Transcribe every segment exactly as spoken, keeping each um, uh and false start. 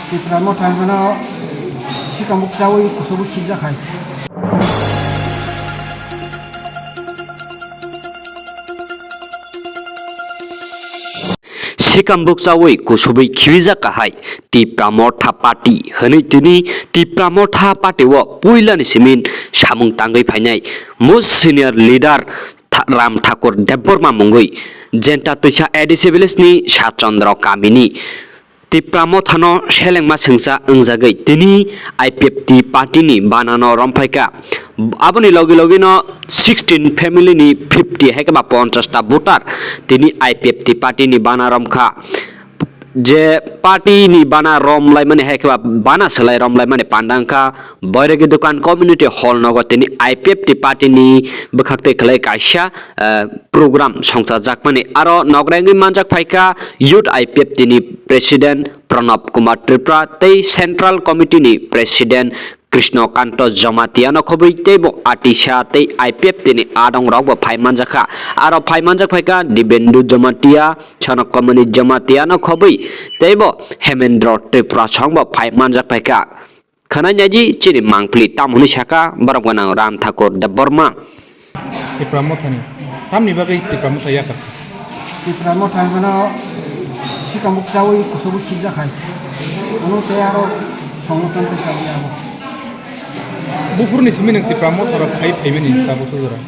Tipra Motha hwnkheno sikambuk chaui kusubu khibjak hai. Sikambuk chaui kusubui khibijak kahai Tipra Motha Party hwnwi tini Tipra Motha Party o puilani simin samung tangwi phainai most senior leader Tha-, Ram Thakur Debbarma mungwi Jenta Twisa A D C village ni Sat Chandra kamini Tipra Mothano selengma sengsa wngjagwi tini I P F T party ni banano romphaikha. Aboni logi logi no sixteen family ni fifty hai khe ba ponchash ta voter tini I P F T party ni bana romkha. Je party ni bana romlaimani hai khe ba bana swlai romlaimani panda wngkha Boiregi Dukan Community Hall nogo tini I P F T party ni bwkhak twi khlai kaisa, eh, program songchajakmani. Aro nokrangwi manjak phaikha Youth I P F T ni President Pranab Kumar Tripura tei Central Committee ni President Krishna Kanto Jamatia no khobwi teibo Atisa tei I P F T ni adong rok bo phai manjakha. Aro phai manjak phaikha Dibendu Jamatia, Sonok Komoni Jamatia no khobwi teibo Hemendra Tripura song bo phai manjak phaikha. Khwnai naidi chini mangpili tamo hwnwi sakha borok gwnang Ram Thakur Debbarma. Tipra Mothani. Tamni bagwi Tipra Motha yakar? Tipra Motha hwnkheno sikambuk chaui kusubu khibjak hai. Ono tei aro songoton tei chaui abo. Buphurni simi nwng Tipra Motha rok phai phaimani tabuk sujura?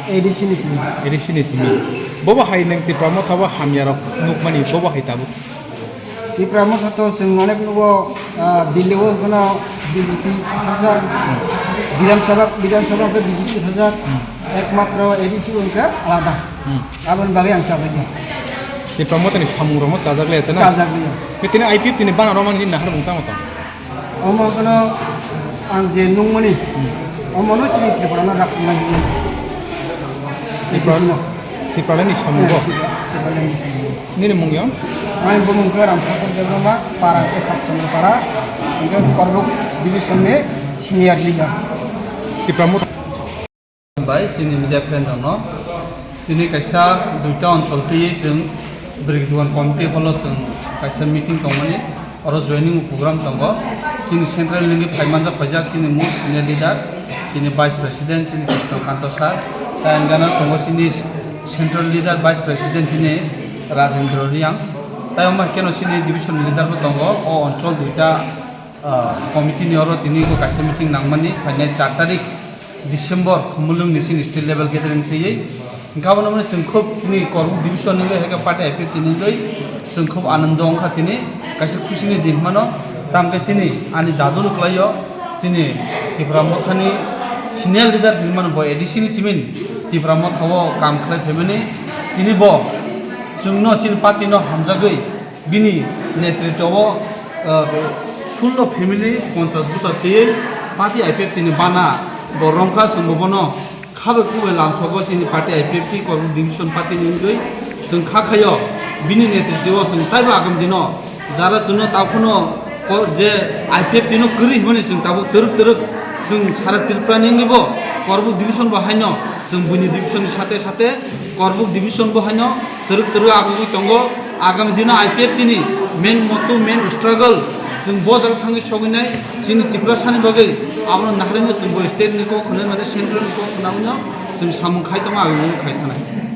A D C ni simi. A D C ni simi. Bobo hai nwng Tipra Motha bo hamya rok nukmani bobo hai tabuk. Tipra Motha to chwng onek nugo, ah, Delhi o kheno B J P thakjak, Bidhan Sabha, Bidhan Sabha khe B J P thakjak, Hmm. Ekmatro A D C o hwnkhe alada. Hmm. Aboni bagwi ang chajakya. Tipra Motha ni samung rokno chajak le tana? Chajak le. Khe tini I P F T ni bana romani nahar mung tamo tong? Omo kheno ang je nungmani, Hmm. omono chini Tripura no rak nai. Tripura, Tripura ni samung bo? Tripura ni samung. Nini mung yong? Ani bumung khe Ram Thakur Debbarma, para khe Sat Chandra para, hingke Korbuk division ni senior leader. Tipra Motha. Bai, chini media friend rokno. Tini kaisa duita onchol twi chwng Birigduan committee hall o chwng kaisa meeting tongmani, oro joining program tongo. Chini central ningwi phai manjak paijak chini most senior leader, chini vice president, chini Krishna Kanto sir, tai ang gana tongo chini central leader, vice president chini Rajendra Reang. Tai omo hai kheno chini division leader bo tongo, o onchol duita, ah, committee ni oro tini bo kaisa meeting nangmani, phainai char tarik December, Khumulwng ni chini state level gathering twiwi. Hingke abono mani chwng khub tini Korbuk division ni hai khe party I P F T ni wngwi chwng khub anando wngkha tini, kaisa khusi ni din hwnmano. Tamkhe chini ani dadu no kwlaio, chini Tipra Mothani senior leader hinmano bo A D C ni simin Tipra Motha o kam khlai phaimani. Tini bo chwngno chini party no hamjagwi bini netritwo o, ah, sullo family ponchas bota tei party I P F T ni bana bo romkha, chwngbo bono khabe khubui lamsogo chini party I P F T Korbuk division party ni wngwi chwng kha khaio. Bini netritwo o chwng taibo agam dino jara chwngno takhwno ko-, je I P F T no kwrwi hwnmani chwng tabuk twrwk twrwk chwng sara Tripura ni wngwibo Korbuk division bo haino chwng buini division ni sate sate Korbuk division bo haino twrwk twrwk agugwi tongo. Agami dino I P F T ni main motto, main struggle chwng bo jaga thangwi sogwinai chini Tiprasani bagwi. Abono naharino chwng bo state ni kok hwnwi mane central ni kok hwnwi chwng samung khai tongo, agami khai thanai.